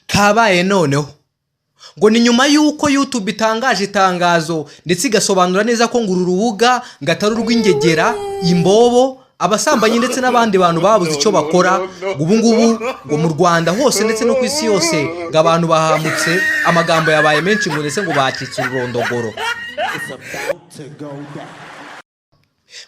Kabaye noneho. Ngo ni nyuma y'uko YouTube itangaje itangazo ndetse igasobanura neza ko ngo uru rubuga ngo atari urw'ingegera, imbobo, abasambanyi ndetse n'abandi bantu babuze icyo bakora. Ngo ubu ngubu ngo mu Rwanda hose ndetse no ku isi yose ngo abantu bahamutse, amagambo yabaye menshi, ngo ndetse ngo bacitse ururondogoro.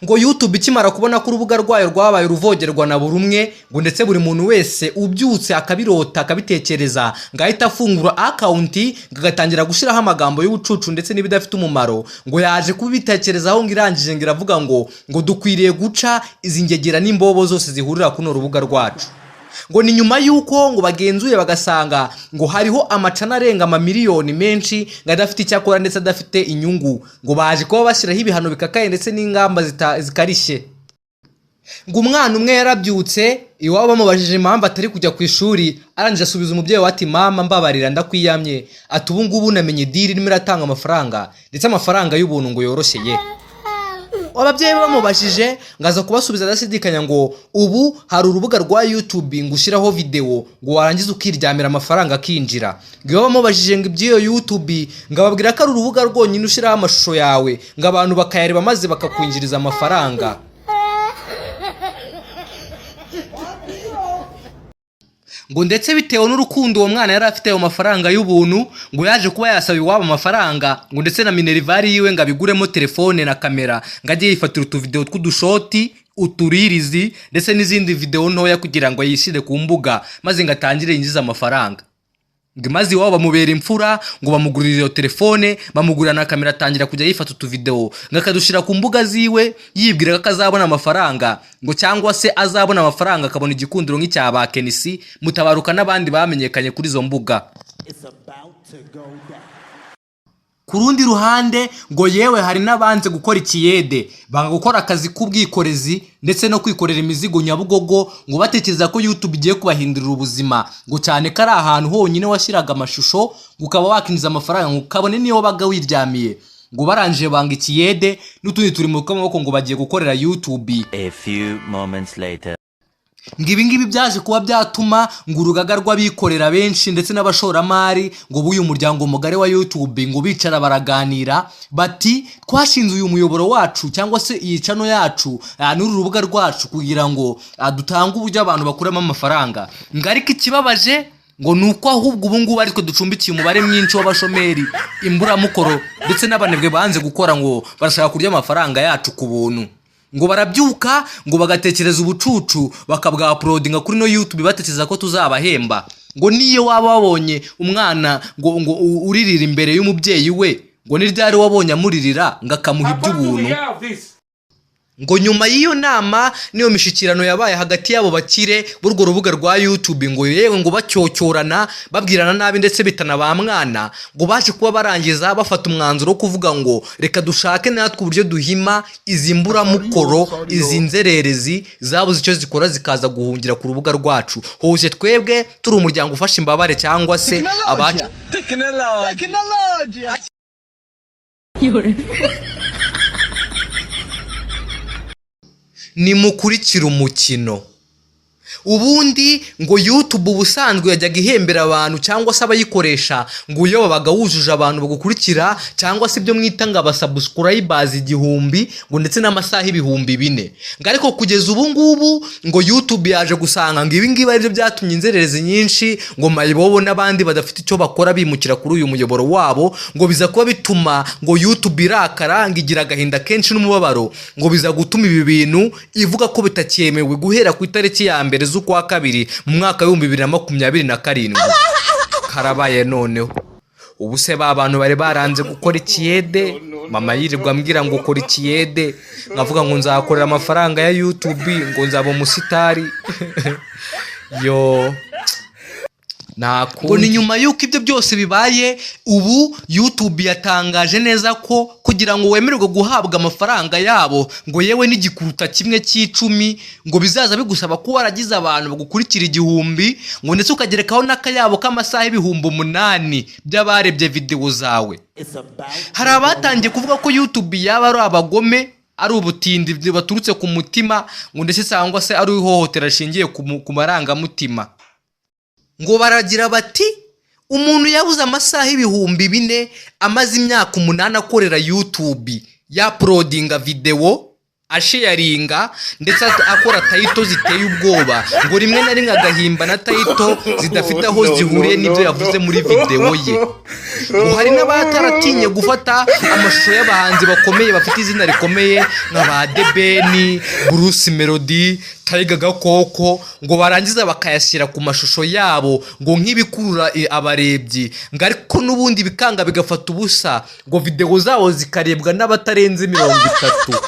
Ngo YouTube ikimara kubona ko urubuga rwayo rwabaye uruvogerwa na buri umwe, ngo ndetse buri muntu wese ubyutse akabirota, akabitekereza, ngo ahita afungura account, ngo agatangira gushyiraho amagambo y'ubucucu ndetse n'ibidafite umumaro, ngo yaje kubitekerezaho, ngo irangije ngo iravuga ngo dukwiriye guca izi ngegera n'imbobo zose zihurira kuno rubuga rwacu. Ngo ni nyuma y'uko ngo bagenzuye bagasanga ngo hariho amacana arenga amamiliyoni menshi ngo adafite icyo akora ndetse adafite inyungu, ngo baje kuba bashyiraho ibihano bikakaye ndetse n'ingamba zikarishye. Ngo umwana umwe yarabyutse, iwabo bamubajije impamvu atari kujya ku ishuri, arangije asubiza umubyeyi we ati: "Mama, mbabarira, ndakwiyamye." Ati: "Ubu ngubu namenye deal irimo iratanga amafaranga, ndetse amafaranga y'ubuntu ngo yoroshye." Ababyeyi be bamubajije, ngo aza kubasubiza adashidikanya ngo ubu hari urubuga rwa YouTube ngo ushyiraho videwo, ngo warangiza ukiryamira, amafaranga akinjira. Ngo iyo bamubajije ngo iby'iyo YouTube, ngo ababwira ko ari urubuga rwonyine ushyiraho amashusho yawe, ngo abantu bakayareba maze bakakwinjiriza amafaranga. Ngo ndetse bitewe n'urukundo uwo mwana yari afite ayo mafaranga y'ubuntu, ngo yaje kuba yasaba iwabo amafaranga, ngo ndetse na minerval yiwe, ngo abiguremo telefone na kamera, ngo ajye yifatira utuvidewo tw'udushoti, uturirizi ndetse n'izindi videwo ntoya kugira ngo yishyire ku mbuga, maze ngo atangire yinjize amafaranga. Ngo maze iwabo bamubera imfura, ngo bamugurira iyo telefone, bamugurira na kamera, atangira kujya yifata utuvidewo, ngo akadushyira ku mbuga ziwe, yibwira ko azabona amafaranga, ngo cyangwa se azabona amafaranga akabona igikundiro nk'icya ba Kenisi Mutabaruka n'abandi bamenyekanye kuri izo mbuga. Ku rundi ruhande, ngo yewe hari n'abanze gukora ikiyede, banga gukora akazi k'ubwikorezi ndetse no kwikorera imizigo Nyabugogo, ngo batekereza ko YouTube igiye kubahindurira ubuzima, ngo cyane ko ari ahantu honyine washyiraga amashusho ngo ukaba wakinjiza amafaranga, ngo ukabone niyo wabaga wiryamiye. Ngo barangije banga ikiyede n'utundi turimo tw'amaboko, ngo bagiye gukorera YouTube. A few moments later. Ngo ibi ngibi byaje kuba byatuma ngo urugaga rw'abikorera benshi ndetse n'abashoramari ngo b'uyu muryango mugari wa YouTube ngo bicara baraganira bati: "Twashinze uyu muyoboro wacu cyangwa se iyi channel yacu, n'uru rubuga rwacu kugira ngo dutange uburyo abantu bakuramo amafaranga, ngo ariko ikibabaje ngo ni uko ahubwo ubu ngubu ariko ducumbikiye umubare mwinshi w'abashomeri, imburamukoro ndetse n'abanebwe banze gukora, ngo barashaka kurya amafaranga yacu ku buntu." Ngo barabyuka, ngo bagatekereza ubucucu, bakabwauploadinga kuri no YouTube, batekereza ko tuzabahemba. Ngo niyo waba wabonye umwana ngo uririra imbere y'umubyeyi we, ngo ni ryari wabonye amuririra ngo akamuha iby'ubuntu? Ngo nyuma y'iyo nama n'iyo mishyikirano yabaye hagati y'abo bakire b'urwo rubuga rwa YouTube, ngo yewe ngo bacyocyorana, babwirana nabi ndetse bitana ba mwana, ngo baje kuba barangiza bafata umwanzuro wo kuvuga ngo reka dushake natwe uburyo duhima izi mburamukoro, izi nzererezi zabuze icyo zikora zikaza guhungira ku rubuga rwacu hose, twebwe turi umuryango ufasha imbabare cyangwa se abacu. Technology. Nimukurikire umukino. Ubundi ngo YouTube ubusanzwe yajyaga ihembera abantu cyangwa se abayikoresha, ngo iyo babaga wujuje abantu bagukurikira cyangwa se ibyo mwita ngo abasubscribers 1000, ngo ndetse n'amasaha 4000. Ngo ariko kugeza ubu ngubu ngo YouTube yaje gusanga ngo ibi ngibi aribyo byatumye inzererezi nyinshi, ngo mayibobo n'abandi badafite icyo bakora bimukira kuri uyu muyoboro wabo, ngo biza kuba bituma ngo YouTube irakara, ngo igira agahinda kenshi n'umubabaro, ngo biza gutuma ibi bintu ivuga ko bitakyemewe guhera ku itariki ya 1 z'ukwa kabiri mu mwaka w'2027. Karabaye noneho. Ubu se ba bantu bari baranze gukora ikiyede, mama yirirwa ambwira ngo ukora ikiyede, nkavuga ngo nzakorera amafaranga ya YouTube, ngo nzaba umusitari, yo ngo ni nyuma y'uko ibyo byose bibaye, ubu YouTube yatangaje neza ko kugira ngo wemererwe guhabwa amafaranga yabo, ngo yewe n'igikuruta kimwe cy'icumi, ngo bizaza bigusaba kuba waragize abantu bagukurikira 1000, ngo ndetse ukagerekaho n'akayabo k'amasaha 8000 by'abarebye videwo zawe. Hari abatangiye kuvuga ko YouTube yaba ari abagome, ari ubutindi baturutse ku mutima, ngo ndetse cyangwa se ari ihohotera rishingiye ku marangamutima. Ngo baragira bati: "Umuntu yabuze amasaha 4000 amaze imyaka 8 akorera YouTube, yauploadinga videwo, asharinga, ndetse akora title ziteye ubwoba, ngo rimwe na rimwe agahimba na title zidafite aho zihuriye n'ibyo yavuze muri videwo ye." Ngo hari n'abataratinye gufata amashusho y'abahanzi bakomeye bafite izina rikomeye nka ba The Ben, Bruce Melody, Tiger Gakoko, ngo barangiza bakayashyira ku mashusho yabo ngo nk'ibikurura abarebyi, ngo ariko n'ubundi bikanga bigafata ubusa, ngo videwo zabo zikarebwa n'abatarenze 30.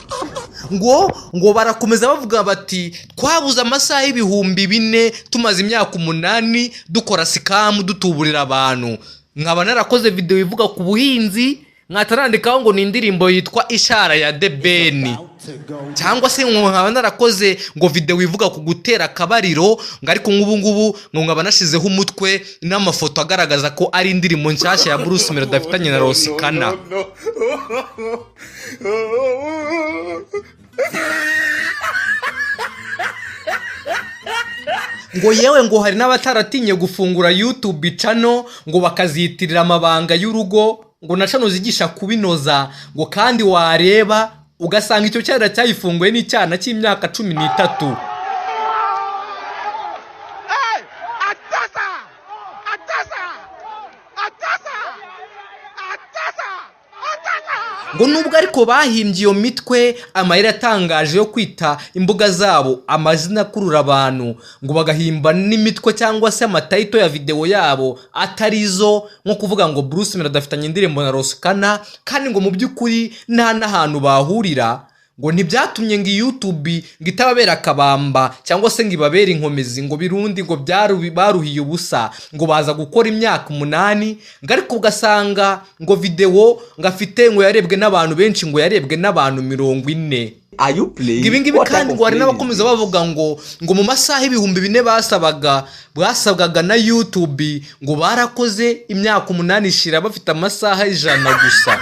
Ngo barakomeza bavuga bati: "Twabuze amasaha 4000 tumaze imyaka 8 dukora scam, dutuburira abantu. Nkaba narakoze videwo ivuga ku buhinzi, nkatarandikaho ngo ni indirimbo yitwa Ishara ya The Ben, cyangwa se ngo nkaba narakoze ngo videwo ivuga ku gutera akabariro, ngo ariko nk'ubu ngubu ngo nkaba nashyizeho umutwe n'amafoto agaragaza ko ari indirimbo nshyashya ya Bruce Melody afitanye na Ross Kana." No. Ngo yewe ngo hari n'abataratinye gufungura YouTube channel, ngo bakaziyitirira amabanga y'urugo, ngo na channel zigisha kubinoza, ngo kandi wareba ugasanga icyo cyana cyayifunguye n'icyana cy'imyaka 13. Hey! Atasa! Atasa! Atasa! Atasa! Atasa! Ngo nubwo ariko bahimbye iyo mitwe, amayeri atangaje yo kwita imbuga zabo amazina akurura abantu, ngo bagahimba n'imitwe cyangwa se amatitle ya videwo yabo atari zo, nko kuvuga ngo Bruce Melody afitanye indirimbo na Ross Kana, kandi ngo mu by'ukuri nta n'ahantu bahurira, ngo ntibyatumye ngo YouTube ngo itababera akabamba cyangwa se ngo ibabere inkomezi, ngo birundi ngo baruhiye ubusa, ngo baza gukora imyaka 8, ngo ariko ugasanga ngo videwo ngo afite ngo yarebwe n'abantu benshi, ngo yarebwe n'abantu 40. Are you playing? Ibi ngibi What type kandi of ngo hari playing is n'abakomeza this? bavuga ngo mu masaha 4000 basabwaga na YouTube, ngo barakoze imyaka 8 ishira bafite amasaha 100 gusa.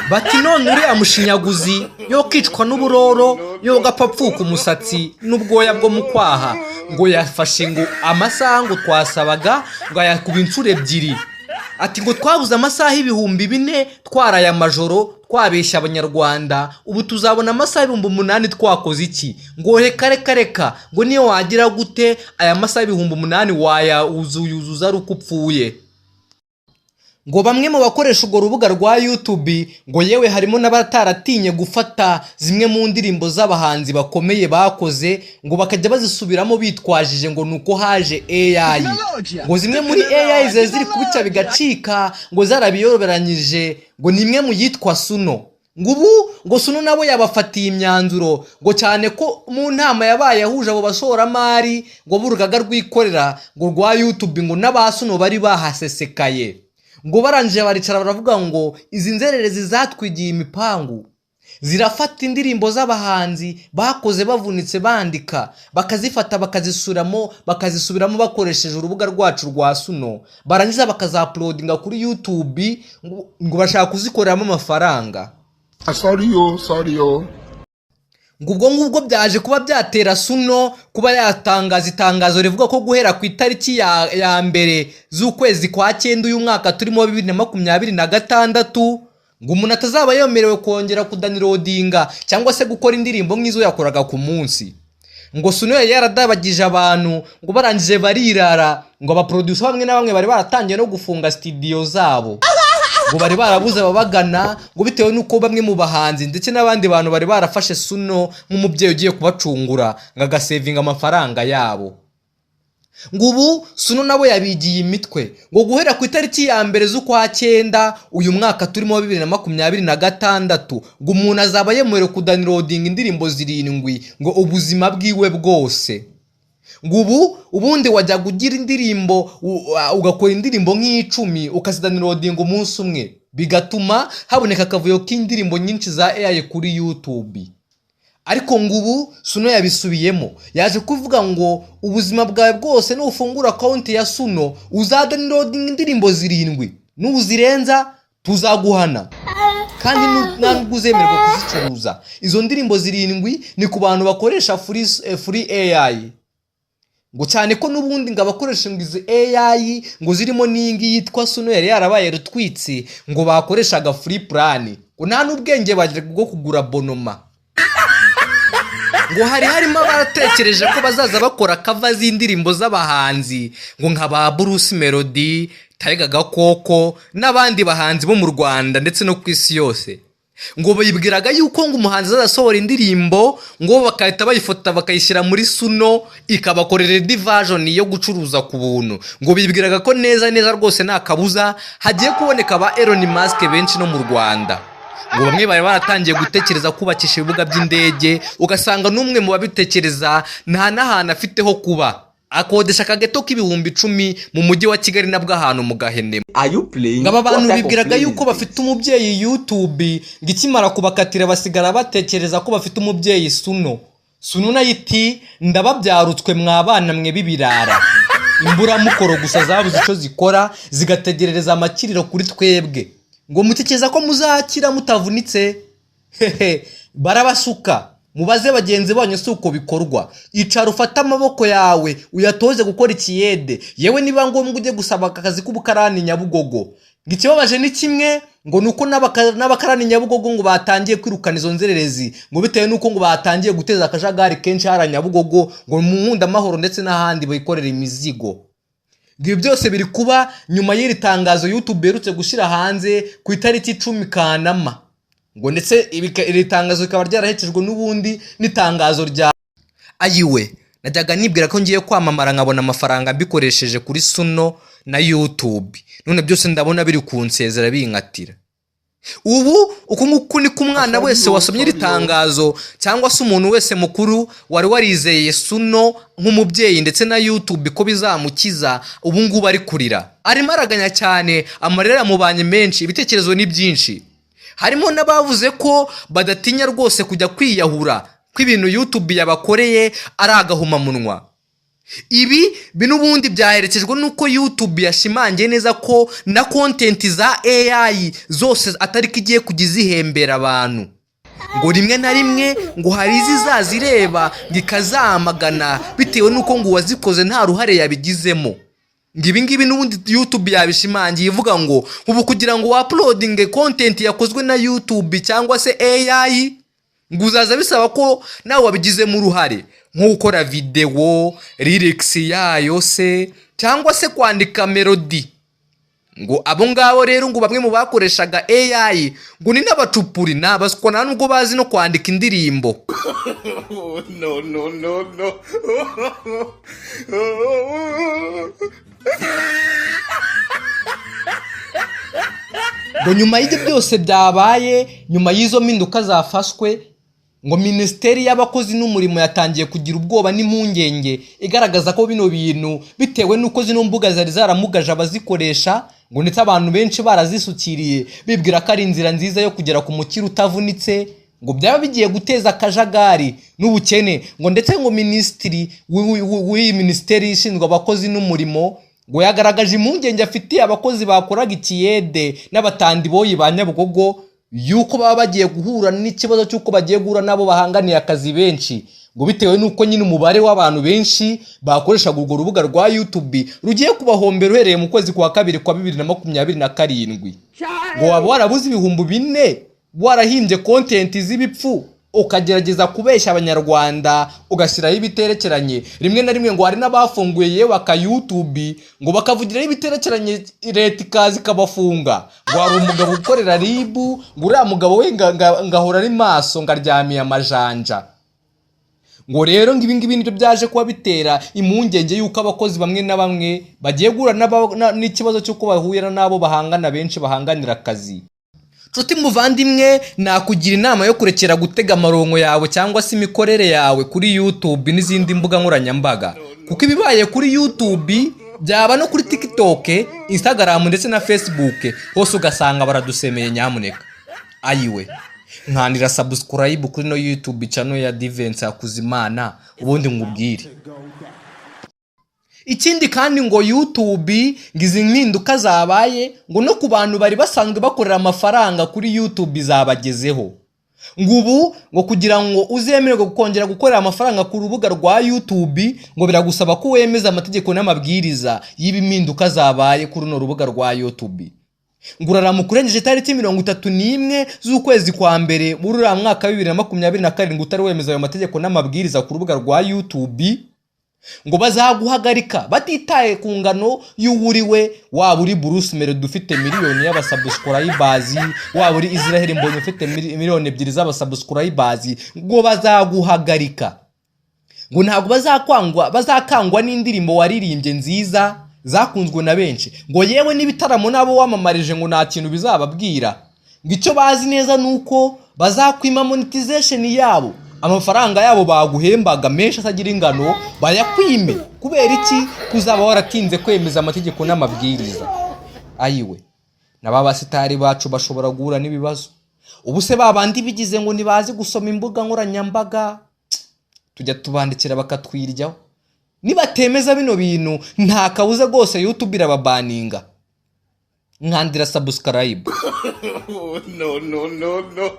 Bati: "None uriya mushinyaguzi yo kwicwa n'uburoro, yo gapfa apfuka umusatsi n'ubwoya bwo mu kwaha, ngo yafashe ngo amasaha ngo twasabaga ngo ayakuba inshuro ebyiri." Ati ngo twabuze amasaha 4000 twaraye amajoro twabeshya Abanyarwanda, ubu tuzabona amasaha 8000 twakoze iki? Ngo reka reka reka, ngo niyo wagira gute, aya masaha 8000 wayuzuza ari uko upfuye. Ngo bamwe mu bakoresha urwo rubuga rwa YouTube, ngo yewe harimo n'abataratinye gufata zimwe mu ndirimbo z'abahanzi bakomeye bakoze, ngo bakajya bazisubiramo bitwajije ngo ni uko haje AI, ngo zimwe muri AI ziba ziri kubica bigacika, ngo zarabiyoberanyije, ngo ni imwe mu yitwa Suno. Ngo ubu ngo Suno nabo yabafatiye imyanzuro, ngo cyane ko mu nama yabaye yahuje abo bashoramari ngo b'urugaga rwikorera ngo rwa YouTube, ngo n'aba Suno bari bahasesekaye, ngo barangije baricara baravuga ngo izi nzererezi zatwigiye imipangu, zirafata indirimbo z'abahanzi bakoze bavunitse bandika, bakazifata bakazisubiramo bakoresheje urubuga rwacu rwa Suno, barangiza bakazauploadinga kuri YouTube, ngo bashaka kuzikoreramo amafaranga. Sorry, oh, sorry, oh. Ngo ubwo ngubwo byaje kuba byatera Suno kuba yatangaza itangazo rivuga ko guhera ku itariki ya 1 z'ukwezi kwa 9 uyu mwaka turimo 2026, ngo umuntu atazaba yemerewe kongera kudownloadinga cyangwa se gukora indirimbo nk'izo yakoraga ku munsi. Ngo Suno yari yaradabagije abantu, ngo barangije barirara, ngo abaproducer bamwe na bamwe bari baratangiye no gufunga studio zabo, ngo bari barabuze ababagana, ngo bitewe n'uko bamwe mu bahanzi ndetse n'abandi bantu bari barafashe Suno nk'umubyeyi ugiye kubacungura, ngo agasavinga amafaranga yabo. Ngo ubu Suno nabo yabigiye imitwe, ngo guhera ku itariki ya 1 z'ukwa 9 uyu mwaka turimo wa 2026, ngo umuntu azaba yemerewe kudownloadinga indirimbo zirindwi ngo ubuzima bwiwe bwose. Ngo ubu ubundi wajyaga ugira indirimbo ugakora indirimbo nk'10 ukazidownloadinga umunsi umwe, bigatuma haboneka akavuyo k'indirimbo nyinshi za AI kuri YouTube, ariko ngo ubu Suno yabisubiyemo, yaje kuvuga ngo ubuzima bwawe bwose nufungura konti ya Suno uzadownloadinga indirimbo zirindwi, nuzirenza tuzaguhana, kandi nta nubwo uzemererwa kuzicuruza. Izo ndirimbo zirindwi ni ku bantu bakoresha free AI. Ngo cyane ko n'ubundi ngo abakoresha ngo izi AI ngo zirimo n'iyi ngiyi yitwa Suno yari yarabaye rutwitsi, ngo bakoreshaga free plan, ngo nta n'ubwenge bagira bwo kugura abonnement. Ngo hari harimo abatekereje ko bazaza bakora cover z'indirimbo z'abahanzi, ngo nka ba Bruce Melody, Tiger Gakoko n'abandi bahanzi bo mu Rwanda ndetse no ku isi yose. Ngo bibwiraga yuko ngo umuhanzi azasohora indirimbo, ngo bagahita bayifota bakayishyira muri Suno, ikabakorera indi version yo gucuruza ku buntu. Ngo bibwiraga ko neza neza rwose nta kabuza hagiye kuboneka ba Elon Musk benshi no mu Rwanda. Ngo bamwe bari baratangiye gutekereza kubakisha ibibuga by'indege, ugasanga n'umwe mu babitekereza nta n'ahantu afite ho kuba, akodesha akageto k'10,000 mu mujyi wa Kigali, nabwo ahantu mu Gahenema. Are you playing? Ngo aba bantu What type of bibwiraga play is yuko this? bafite umubyeyi YouTube, ngo ikimara kubakatira basigara batekereza ko bafite umubyeyi Suno. Suno nayo iti: "Ndababyarutswe mwa bana mwe b'ibirara, imburamukoro gusa zabuze icyo zikora, zigategerereza amakiriro kuri twebwe. Ngo mutekereza ko muzakira mutavunitse? Hehe, barabasuka. Mubaze bagenzi banyu, si uko bikorwa. Icara ufate amaboko yawe uyatoze gukora ikiyede, yewe niba ngombwa ujye gusaba akazi k'ubukarani Nyabugogo." Ngo ikibabaje ni kimwe, ngo ni uko n'abakarani Nyabugogo ngo batangiye kwirukana izo nzererezi, ngo bitewe n'uko ngo batangiye guteza akajagari kenshi hariya Nyabugogo, ngo mu Nkundamahoro ndetse n'ahandi bikorera imizigo. Ngo ibi byose biri kuba nyuma y'iri tangazo YouTube iherutse gushyira hanze ku itariki 10 Kanama, ngo ndetse iri tangazo rikaba ryaraherekejwe n'ubundi n'itangazo rya ayiwe: "Najyaga nibwira ko ngiye kwamamara nkabona amafaranga mbikoresheje kuri Suno na YouTube, none byose ndabona biri kunsezera binkatira." Ubu uku nguku ni ko umwana wese wasomye iri tangazo, cyangwa se umuntu wese mukuru wari warizeye Suno nk'umubyeyi ndetse na YouTube ko bizamukiza, ubu ngubu ari kurira, arimo araganya cyane, amarira yamubanye menshi, ibitekerezo ni byinshi. Harimo n'abavuze ko badatinya rwose kujya kwiyahura, ko ibintu YouTube yabakoreye ari agahomamunwa. Ibi n'ubundi byaherekejwe n'uko YouTube yashimangiye neza ko na content za AI zose atari ko igiye kujya izihembera abantu, ngo rimwe na rimwe ngo hari izizazireba ngo ikazamagana bitewe n'uko ngo uwazikoze nta ruhare yabigizemo. Ngo ibi ngibi n'ubundi YouTube yabishimangiye ivuga ngo ubu kugira ngo wauploadinge content yakozwe na YouTube cyangwa se AI, ngo uzaza bisaba ko nawe wabigizemo uruhare, nko gukora videwo, lyrics yayo se, cyangwa se kwandika melody. Ngo abo ngabo rero, ngo bamwe mu bakoreshaga AI ngo ni n'abacupuri, ni abaswa, nta nubwo bazi no kwandika indirimbo. No, no, no, no. Ngo nyuma y'ibyo byose byabaye, nyuma y'izo mpinduka zafashwe, ngo Minisiteri y'Abakozi n'Umurimo yatangiye kugira ubwoba n'impungenge, igaragaza ko bino bintu bitewe n'uko zino mbuga zari zaramugaje abazikoresha, ngo ndetse abantu benshi barazisukiriye bibwira ko ari inzira nziza yo kugera ku mukire utavunitse, ngo byaba bigiye guteza akajagari n'ubukene. Ngo ndetse ngo minisitiri w'iyi minisiteri ishinzwe abakozi n'umurimo ngo yagaragaje impungenge afitiye abakozi bakoraga ikiyede n'abatandiboyi ba Nyabugogo, yuko baba bagiye guhura n'ikibazo cy'uko bagiye guhura n'abo bahanganiye akazi benshi, ngo bitewe n'uko nyine umubare w'abantu benshi bakoreshaga urwo rubuga rwa YouTube rugiye kubahombera uhereye mu kwezi kwa kabiri kwa 2027. Ngo waba warabuze 4000 warahimbye content z'ibipfu, ukagerageza kubeshya Abanyarwanda, ugashyiraho ibiterekeranye rimwe na rimwe. Ngo hari n'abafunguye yewe aka YouTube ngo bakavugiraho ibiterekeranye, leta ikaza ikabafunga. Ngo hari umugabo ukorera RIB, ngo uriya mugabo we ngahora ari maso, ngo aryamiye amajanja. Ngo rero ngo ibingibi nibyo byaje kuba bitera impungenge y'uko abakozi bamwe na bamwe bagiye guhura n'ikibazo cy'uko bahuye n'abo bahangana benshi bahanganira akazi. Nshuti muvandimwe, nakugira inama yo kurekera gutega amaronko yawe cyangwa se imikorere yawe kuri YouTube n'izindi mbuga nkoranyambaga, kuko ibibaye kuri YouTube byaba no kuri TikTok, Instagram ndetse na Facebook hose, ugasanga baradusemeye. Nyamuneka, ayiwe, nkandira subscribe kuri no YouTube channel ya Divense Hakuzimana, ubundi nkubwire. Ikindi kandi, ngo YouTube, ngo izi mpinduka zabaye, ngo no ku bantu bari basanzwe bakorera amafaranga kuri YouTube zabagezeho. Ngo ubu ngo kugira ngo uzemererwe kongera gukorera amafaranga ku rubuga rwa YouTube, ngo biragusaba ko wemeza amategeko n'amabwiriza y'ibimpinduka zabaye kuri runo rubuga rwa YouTube. Ngo uraramuka urengeje itariki 31 z'ukwezi kwa mbere muri uriya mwaka wa 2027 utari wemeza ayo mategeko n'amabwiriza ku rubuga rwa YouTube, ngo bazaguhagarika batitaye ku ngano y'uwo uri we. Waba uri Bruce Melody ufite miliyoni y'abasubscribers, waba uri Israel Mbonyi ufite miliyoni 2 z'abasubscribers, ngo bazaguhagarika. Ngo ntabwo bazakwangwa, bazakangwa n'indirimbo waririmbye nziza zakunzwe na benshi, ngo yewe n'ibitaramo n'abo wamamarije ngo nta kintu bizababwira. Ngo icyo bazi neza ni uko bazakwima monetization yabo, amafaranga yabo baguhembaga menshi atagira ingano bayakwime. Kubera iki? Kuzaba waratinze kwemeza amategeko n'amabwiriza. Ayiwe, na ba basitari bacu bashobora guhura n'ibibazo. Ubu se ba bandi bigize ngo ntibazi gusoma imbuga nkoranyambaga, tujya tubandikira bakatwiryaho, nibatemeza bino bintu, nta kabuza rwose YouTube irababaninga. Nkandira subscribe. No, no, no, no.